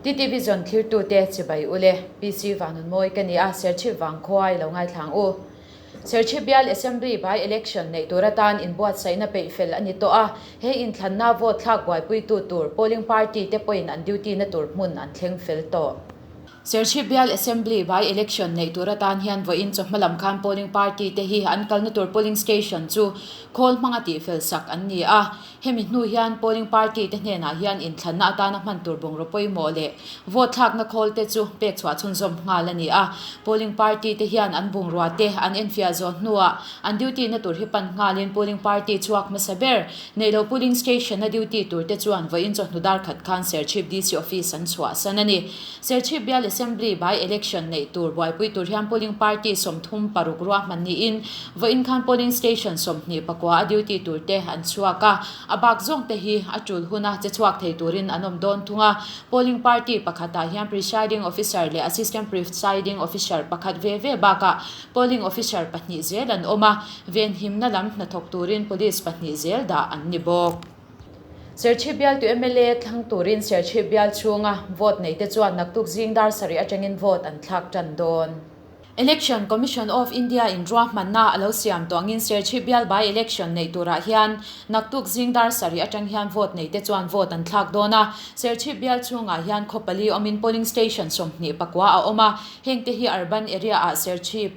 TTVision thlirtute chibai ule, PC Vanunmawi ka ni a, Serchhip vangkhua i lo ngaithlang u. Serchhip bial Assembly by Election neih tur atan inbuatsaihna peih fel a ni tawh a, he inthlanna vote thlak buaipuitu tur polling party te pawhin an duty na tur hmun an thleng fel tawh. Serchhip bial Assembly by Election neih tur atan hian vawiin chawhma lam khan polling party te hi an kalna tur polling station chu khawl hmanga tihfel sak an ni a, Hemi hnu hian polling party te hnenah hian inthlanna atana hman tur bungraw pawimawh leh vote thlakna khawl te chu pek chhuah chhunzawm nghal a ni a. Polling party te hian an bungrua te an enfiah zawh hnuah an duty na tur hi pan nghalin polling party chhuak hmasa ber neih lo polling station a duty tur te chuan vawiin chawhnu dar khat khan Serchhip DC office an chhuahsan a ni. Serchhip bial Assembly by election neih tur buaipui tur hian polling party 36 ruahman niin Vawiin khan polling station 24 a duty tur te an chhuak a, a bak zawng te hi a tul huna che chhuak thei turin an awm dawn thung a. Polling party pakhatah hian presiding officer leh assistant presiding officer pakhat ve ve bakah polling officer pahnih zel an awm a, venhimna lam hnathawk turin police pahnih zel dah an ni bawk. Serchhip bialtu mla thlang turin Serchhip bial chhunga vote neite chuan naktuk zing dar sarih atangin vote an thlak tan dawn. Election Commission of India in ruahmanna a lo siam tawh angin Serchhip bial by election neih turah hian naktuk zing dar sarih atang hian vote nei te chuan vote an thlak dawn a. Serchhip bial chhungah hian khaw pali awmin polling station 24 a awm a, heng te hi urban area ah Serchhip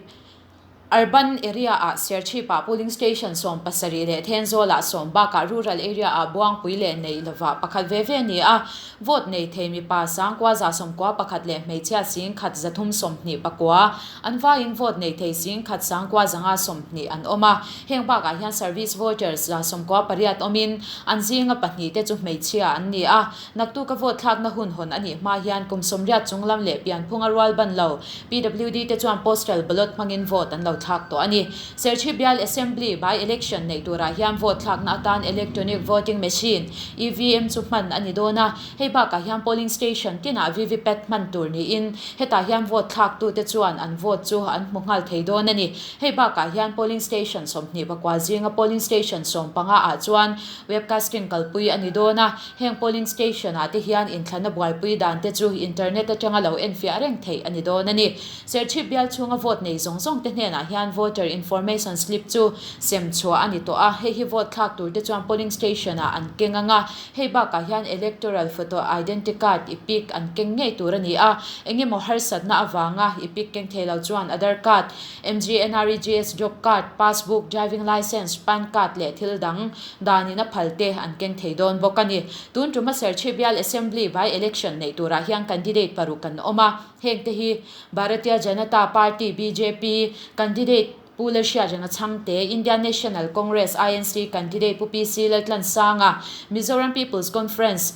Urban area ah Serchhip ah polling station 70 leh Thenzawl ah sawm bakah rural area ah Buangpui leh Neih lovah pakhat ve ve a ni a. Vote nei thei mipa 991 leh hmeichhia 1329, an vaiin vote nei thei 1920 an awm a. Heng bakah hian service voters 98 awmin an zinga pahnih te chu hmeichhia an ni a. Naktuka vote thlakna hun hawn a nih hma hian kum 80 chung lam leh pianphunga rual ban lo PWD te chuan postal ballot hmangin vote an lo thlak tawh a ni. Serchhip bial Assembly by election neih turah hian vote thlakna atan electronic voting machine, EVM, chu hman a ni dawn a, hei bakah hian polling station tinah VVPAT hman tur niin hetah hian vote thlaktute chuan an vote chu an hmu nghal thei dawn a ni. Hei bakah hian polling station 24 zinga polling station 15 ah chuan webcasting kalpui a ni dawn a, heng polling station ah te hian inthlana buaipui dan te chu internet atanga lo enfiah reng theih a ni dawn a ni. Serchhip bial chhunga vote nei zawng zawng te hnenah hian voter information slip chu sem chhuah a ni tawh a, hei hi vote thlak tur te chuan polling station ah an keng ang a, hei bakah hian electoral photo identity card, EPIC, an keng ngei tur a ni a, eng emaw harsatna avanga EPIC keng thei lo chuan Aadhaar card, MGNREGS job card, passbook, driving licence, PAN card leh thil dang danin a phal te an keng thei dawn bawk a ni. Tun tuma Serchhip bial Assembly by election neih turah hian candidate paruk an awm a. Heng te hi Bharatiya Janata Party, bjp, candidate Pu Lalhriatrenga Chhangte, Indian National Congress, INC, candidate Pu PC Laltlansanga, Mizoram People's Conference,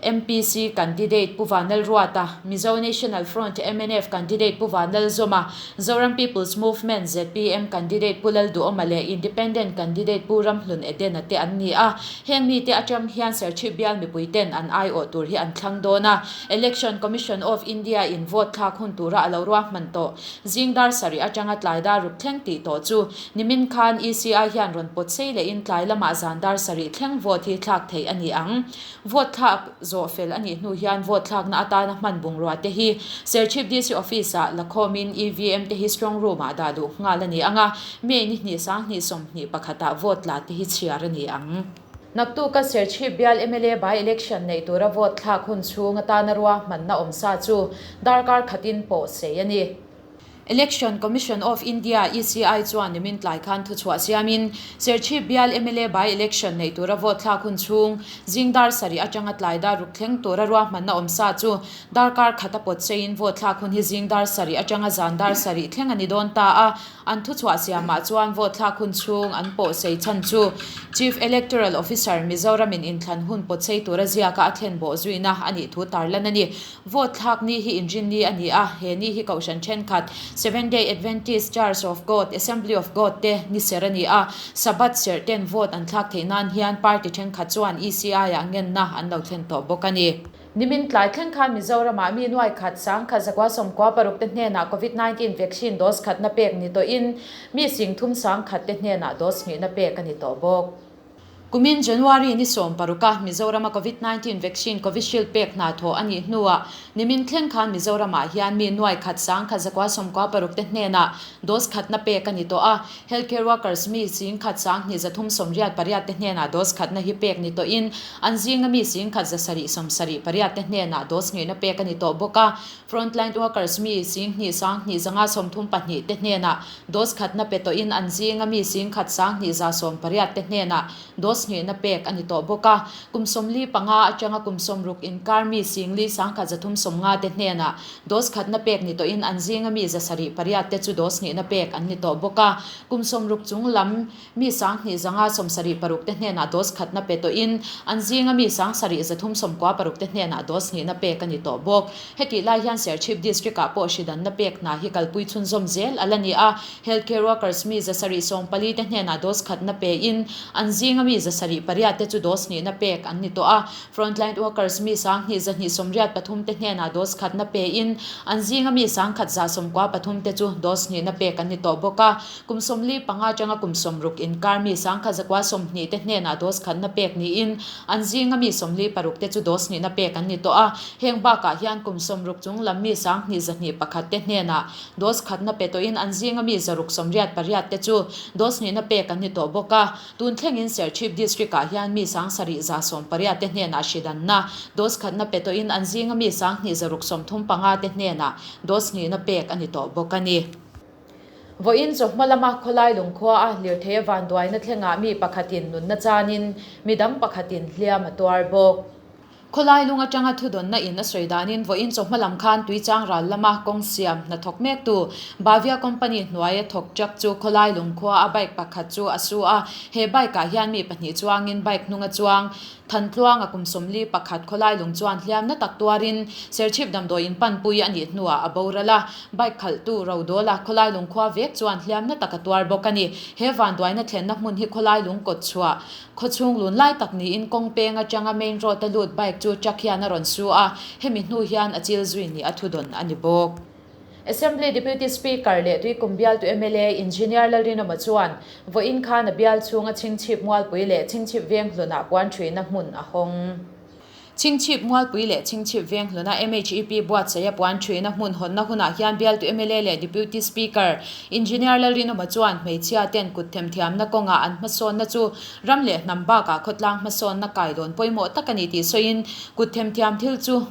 MPC, candidate Pu Vanlalruata, Mizo National Front, mnf, candidate Pu Vanlalzawma, Zoram People's Movement, zpm, candidate Pu Lalduhawma leh Independent candidate Pu Ramhlun Edena te an ni a. Heng mite atang hian Serchhip bial mipui ten an aiawh tur hi an thlang dawn a. Election Commission of India in vote thlak hun tura a lo ruahman tawh. Zing dar sarih atanga tlai dar ruk thleng tih tawh chu nimin khan ECI hian rawn pawt sei lehin tlai lamah zan dar sarih thleng vote hi thlak theih a ni ang. Vote thlak zawh fel a nih hnu hian vote thlakna atana hman bungrua te hi Serchhip DC Office ah lakhawmin EVM te hi strong room ah dah duh nghal a ni ang a, May ni hnih 2021 ah vote tla te hi chhiar a ni ang. Naktuka Serchhip bial mla by election neih tura vote thlak hun chhung atana ruahmanna awm sa chu darkar khatin pawh sei a ni. Election Commission of India, ECI, chuan nimin tlai khan thuchhuah siamin Serchhip bial mla by election neih tura vote thlak hun chhung zing dar sarih atanga tlai dar ruk thleng tura ruahmanna awm sa chu darkar khat a pawt seiin vote thlak hun hi zing dar sarih atanga zan dar sarih thleng a ni dawn ta a. An thuchhuah siamah chuan vote thlak hun chhung an pawh sei chhan chu Chief Electoral Officer Mizoramin inthlan hun pawt sei tura ziaka a thlen bawh zuina a nih thu tarlan a ni. Vote thlak ni hi inrinni a ni a, he ni hi Kohhran thenkhat Seventh Day Adventist, Church of God, Assembly of God te ni ser a ni a, Sabbath serh ten vote an thlak theih nan hian party thenkhat chuan ECI-ah ngenna an lo thlen tawh bawk a ni. Nimin tlai thleng khan Mizoramah mi nuai khat 10 196 te hnenah Covid 19 vaccine dose khatna pek ni tawhin mi 30 100 te hnenah dose hnihna pek a ni tawh bawk. Kumin January ni 16 a Mizorama Covid-19 vaccine Covishield pek hna thawh a nih hnuah nimin thleng khan Mizoramah hian mi nuai khat sang khat zakua 96 te hnenah dose khatna pek a ni tawh a. Healthcare workers mi 10,000 238 te hnenah dose khatna hi pek ni tawhin an zinga mi 10,178 te hnenah dose hnihna pek a ni tawh bawk a. Frontline workers mi 2,000 1,132 te hnenah dose khatna pe tawhin an zinga mi 1,118 te hnenah dose hnihna pek a ni tawh bawk a. Kum 45 atanga kum 60 inkar mi 4,390 te hnenah dose khatna pek ni tawhin an zinga mi 708 te chu dose hnihna pek an ni tawh bawk a. Kum 60 chung lam mi 2,176 te hnenah dose khatna pe tawhin an zinga mi 7,396 te hnenah dose hnihna pek a ni tawh bawk. Hetih lai hian Serchhip District-ah pawh hridanna pek hna hi kalpui chhunzawm zel a la ni a, Healthcare workers mi 740 te hnenah dose khatna pein an zinga mi 708 te chu dose hnihna pek an ni tawh a, Frontline workers mi 2,283 te hnenah dose khatna pein an zinga mi 1,193 te chu dose hnihna pek an ni tawh bawk a. Kum 45 atanga kum 60 inkar mi 1,120 te hnenah dose khatna pek niin an zinga mi 46 te chu dose hnihna pek an ni tawh a. Heng bakah hian kum 60 chung lam mi 2,201 te hnenah dose khatna pe tawhin an zinga mi 688 te chu dose hnihna pek an ni tawh bawk a. Tun thlengin Serchhip District-ah hian mi 7,180 te hnenah hridanna dose khatna pe tawhin an zinga mi 2,635 te hnenah dose hnihna pek a ni tawh bawk a ni. Vawiin chawhma lama khawlai lungkhua a lirthei a vanduaina thlengah mi pakhatin nunna chanin midang pakhatin hliam a tuar bawk. Khawlai lung atanga thudawnna in a sawi danin vawiin chawhma lam khan Tuichang ral lama kawng siam hnathawk mektu Bavia Company hnuaia thawk truck chu khawlai lungkhua a bike pakhat chu a su a, he bike ah hian mi pahnih chuangin bike hnunga chuang Thantluanga kum 41 khawlai lung chuan hliamna tak tuarin Serchhip damdawi in panpui a nih hnuah a boral a, bike khalhtu Rodawla khawlai lung khua vek chuan hliamna tak a tuar bawk a ni. He vanduaina thlenna hmun hi khawlai lung kawt chhuah khawchhung lun lai tak niin kawng peng atanga main road a lut bike chu truck hian a rawn su a, hemi hnu hian a chil zui ni a thudawn a ni bawk. Assembly Deputy Speaker leh Tuikum bialtu mla Engineer Lalrinawma chuan vawiin khan a bial chhunga Chhingchhip Mualpui leh Chhingchhip Venghlunah puan thuina hmun a hawng. Chhingchhip Mualpui leh Chhingchhip Venghluna MHEP buatsaia puan thuina hmun hawnna hunah hian bialtu mla leh Deputy Speaker Engineer Lalrinawma chuan hmeichhia ten kut themthiamna kawngah an hmasawnna chu ram leh hnam bakah khawtlang hmasawnna kailawn pawimawh tak a ni tih sawiin kut themthiam thil chu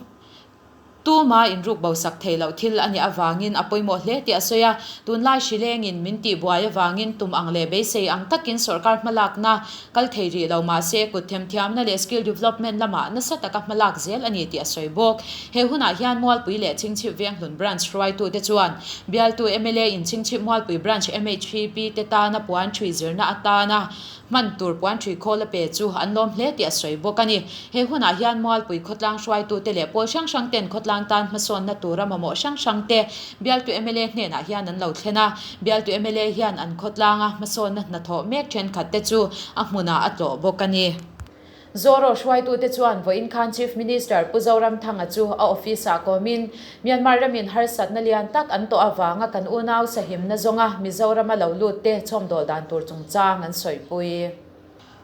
Tuma inruk bosak thei loh thil a nih avangin a pawimawh hle tih a sawi a, tunlai hrilengin min tihbuai avangin tum ang leh beisei ang takin sawrkar hmalakna kal thei rih lo mah se kut themthiamna leh skill development lamah nasa taka hmalak zel a ni tih a sawi bawk. He hunah hian Mualpui leh Chhingchhip Venghlun Branch hruaitute chuan bialtu mla in Chhingchhip Mualpui Branch MHP te tana puan ṭhui zirna atana Hman tur puan ṭhui khawl a pe chu an lawm hle tih a sawi bawk a ni. He hunah hian Mualpui khawtlang hruaitute leh pawl hrang hrang ten khawtlang tan hmasawnna tura mamawh hrang hrang te bialtu mla hnenah hian an lo thlen a. Bialtu mla hian an khawtlanga hmasawnna hnathawh mek thenkhat te chu a hmunah a tlawh bawk a ni. Zoro hruaitute chuan vawiin khan Chief Minister Pu Zoramthanga chu a office-ah kawmin Myanmar ramin harsatna lian tak an tawh avanga kan unau sahimna zawnga Mizorama lo lut te chhawmdawl dan tur chungchang an sawipui.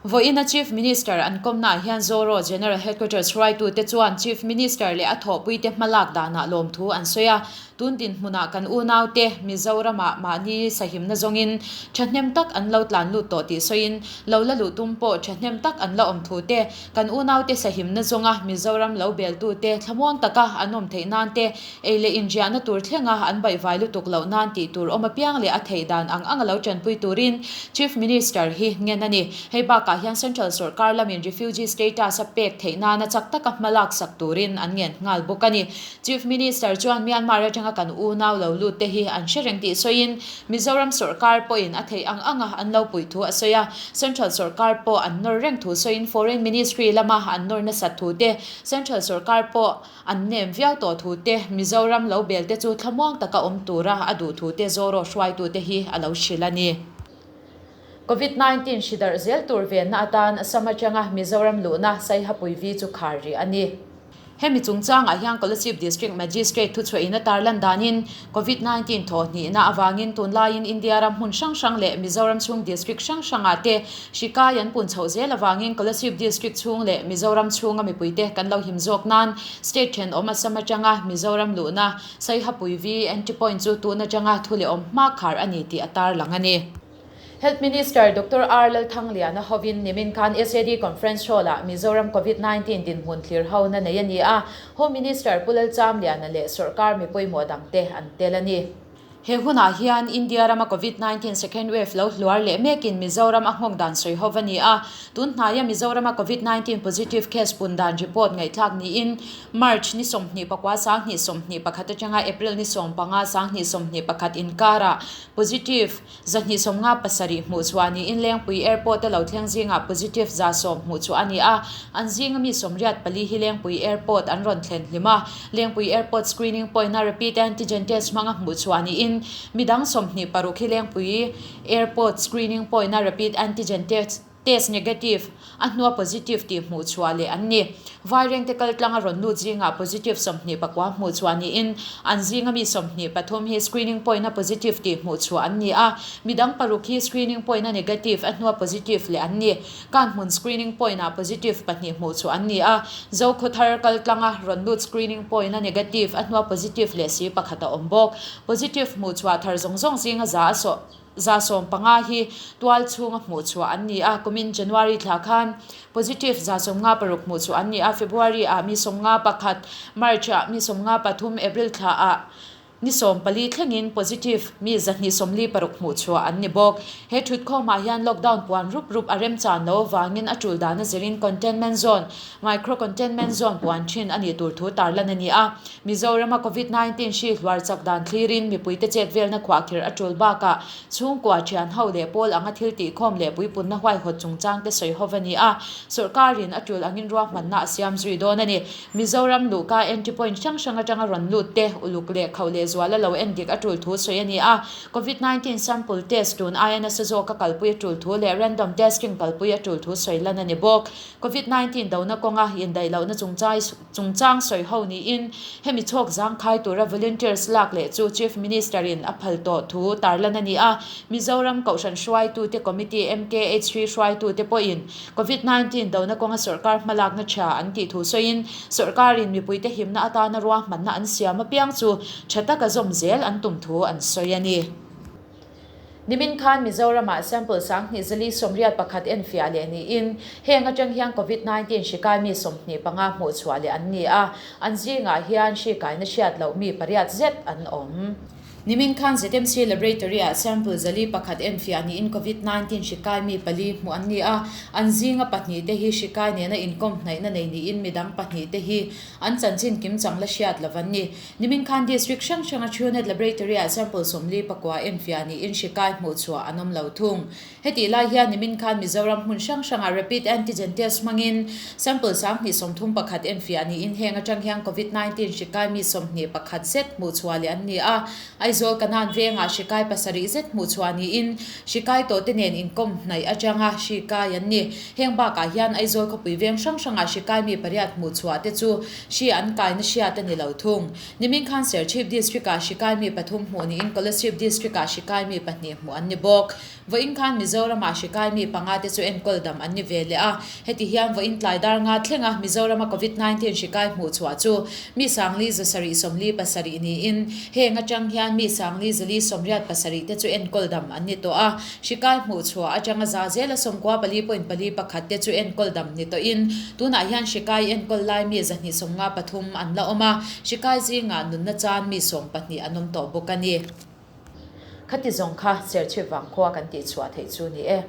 Vawiina Chief Minister an kawmnaah hian Zoro General Headquarters hruaitute chuan Chief Minister leh a thawhpuite hmalak danah lawmthu an sawi a, Tun dinhmunah kan unaute Mizoramah mahni sahimna zawngin thahnem tak an lo tlan lut tawh tih sawiin, lo la luh tum pawh thahnem tak an la awm thu te, kan unaute sahimna zawnga Mizoram lo beltute thlamuang taka an awm theih nan te, ei leh inriahna tur thlenga an baihvai lutuk loh nan tih tur awm apiang leh a theih dan ang anga lo tanpui turin Chief Minister hi ngen a ni. Hei bakah hian Central sawrkar lamin Refugee Status a pek theih nana chak taka hma laksak turin an ngen nghal bawk a ni. Chief Minister chuan Myanmar atanga kan unau lo lut te hi an hre reng tih sawiin Mizoram sawrkar pawhin a theih ang anga an lo puih thu a sawi a. Central sawrkar pawh an nawr reng thu sawiin Foreign Ministry lama an nawr nasat thu te, Central sawrkar pawh an nem viau tawh thu te, Mizoram lo bel te chu thlamuang taka awm tura a duh thu te Zoro hruaitute hi a lo hrilh a ni. Covid 19 hri darh zel tur venna atan Assam atanga Mizoram luhna Saihapui Vi chu khar rih a ni. Hemi chungchangah hian Kolasib District Magistrate thuchhuahin a tarlan danin Covid 19 thaw hnihna avangin tunlaiin India ram hmun hrang hrang leh Mizoram chhung district hrang hrangah te hri kai an pun chhoh zel avangin Kolasib District chhung leh Mizoram chhunga mipuite kan lo him zawk nan state thenawm Assam atanga Mizoram luhna Saihapui V entry point chu tun atanga thu leh awm hma khar a ni tih a tarlang a ni. Health Minister Doctor R Lalthangliana hovin nimin khan SAD Conference Hall-ah Mizoram Covid 19 dinhmun thlir hona nei a ni a, Home Minister Pu Lalchamliana leh sawrkar mi pawimawh dangte an tel a ni. He hunah hian India rama Covid 19 second wave lo hluar leh mekin Mizoram a nghawk dan sawi ho a ni a, tun hnaia Mizorama Covid 19 positive case pun dan report ngaihthlak niin March ni 24 2021 atanga April ni 15 2021 inkarah positive 257 hmuh chhuah niin Lengpui Airport a lo thleng zingah positive 110 hmuh chhuah a ni a, an zinga mi 84 hi Lengpui Airport an rawn thlen hlim a. Lengpui Airport screening point-a rapid antigen test hmanga hmuh chhuah niin midang 26 hi Lengpui Airport screening point-a rapid antigen test Test negative, a hnua positive tih hmuh chhuah leh an ni. Vairengte kal tlanga rawn lut zingah positive 29 hmuh chhuah niin an zinga mi 23 hi screening point-a positive tih hmuh chhuah an ni a, midang paruk hi screening point-a negative, a hnua positive leh an ni. Kanhmun screening point-ah positive pahnih hmuh chhuah an ni a, Zokhawthar kal tlanga rawn lut screening point-a negative, a hnua positive leh si pakhat a awm bawk. Positive hmuh chhuah thar zawng zawng zinga za a sawh. 150 hi tual chhunga hmuh chhuah an ni a, kumin January thla khan positive 56 hmuh chhuah an ni a, February ah mi 51, March ah mi 53, April thla ah ni 14 thlengin positive mi 246 hmuh chhuah an ni bawk. He thutkhawmah hian lockdown puan rup rup a remchan lo avangin a tul dana zirin containment zone, micro containment zone puan thin a nih tur thu tarlan a ni a. Mizorama Covid 19 hri hluar chak dan thlirin mipuite chet velna khuahkhirh a tul bakah chhungkua thian ho leh pawl anga thil tihkhawm leh puipunna huaihawt chungchangte sawi ho a ni a, sawrkarin a tul angin ruahmanna a siam zui dawn a ni. Mizoram luhka entry point hrang hrang atanga rawn lut te uluk leh khauh leh zuala lo en dik a tul thu sawi a ni a. Covid 19 sample test tun aia nasa zawka kalpui a tul thu leh random testing kalpui a tul thu sawi lan a ni bawk. Covid 19 dona kawnga indaih lohna chungchai chungchang sawi ho niin hemi chhawk zangkhai tura volunteers lak leh chu Chief Minister in a phal tawh thu tarlan a ni a. Mizoram Kohhran hruaitute Committee MKHP hruaitute pawhin Covid 19 dona kawnga sawrkar hmalakna tha an tih thu sawiin sawrkarin mipuite himna atana ruahmanna an siam apiang chu tha taka zawm zel an tum thu an sawi a ni. Nimin khan Mizoramah sample 2481 enfiah leh niin heng atang hian Covid 19 hri kai mi 25 hmuh chhuah leh an ni a, an zingah hian hri kaina hriat loh mi pariat zet an awm. Nimin khan ZMC Laboratory-ah sample 401 enfiah niin Covid 19 hri kai mi pali hmuh an ni a, an zinga pahnih te hi hri kai nena inkawm hnaihna nei niin midang pahnih te hi an chanchin kimchang la hriat lo an ni. Nimin khan District hrang hranga Truenat Laboratory-ah sample 49 enfiah niin hri kai hmuh chhuah an awm lo thung. Hetih lai hian nimin khan Mizoram hmun hrang hrangah Rapid Antigen Test hmangin sample 2031 enfiah niin heng atang hian Covid 19 hri kai mi 21 zet hmuh chhuah leh an ni a. Aizawl Kanan vengah hri kai pasarih zet hmuh chhuah niin hri kai tawhte nen inkawm hnaih atanga hri kai an ni. Heng bakah hian Aizawl khawpui veng hrang hrangah hri kai mi pariat hmuh chhuah te chu Hri an kaina hriat a ni lo thung. Nimin khan Serchhip District-ah hri kai mi pathum hmuh niin Kolasib District-ah hri kai mi pahnih hmuh an ni bawk. Vawiin khan Mizoramah hri kai mi panga te chu enkawl dam an ni ve leh a. Heti hian vawiin tlai dar nga thlenga Mizorama Covid 19 hri kai hmuh chhuah chu mi 4707 niin heng atang hian mi 4487 te chu enkawl dam an ni tawh a. Hri kai hmuh chhuah atanga za zela 94.41 te chu enkawl dam ni tawhin tunah hian hri kai enkawl lai mi 253 an la awm a, hri kai zingah nunna chan mi 12 an awm tawh bawk a ni. Khati zawng kha Serchhip vangkhua kan tih chhuah theih chu ni e.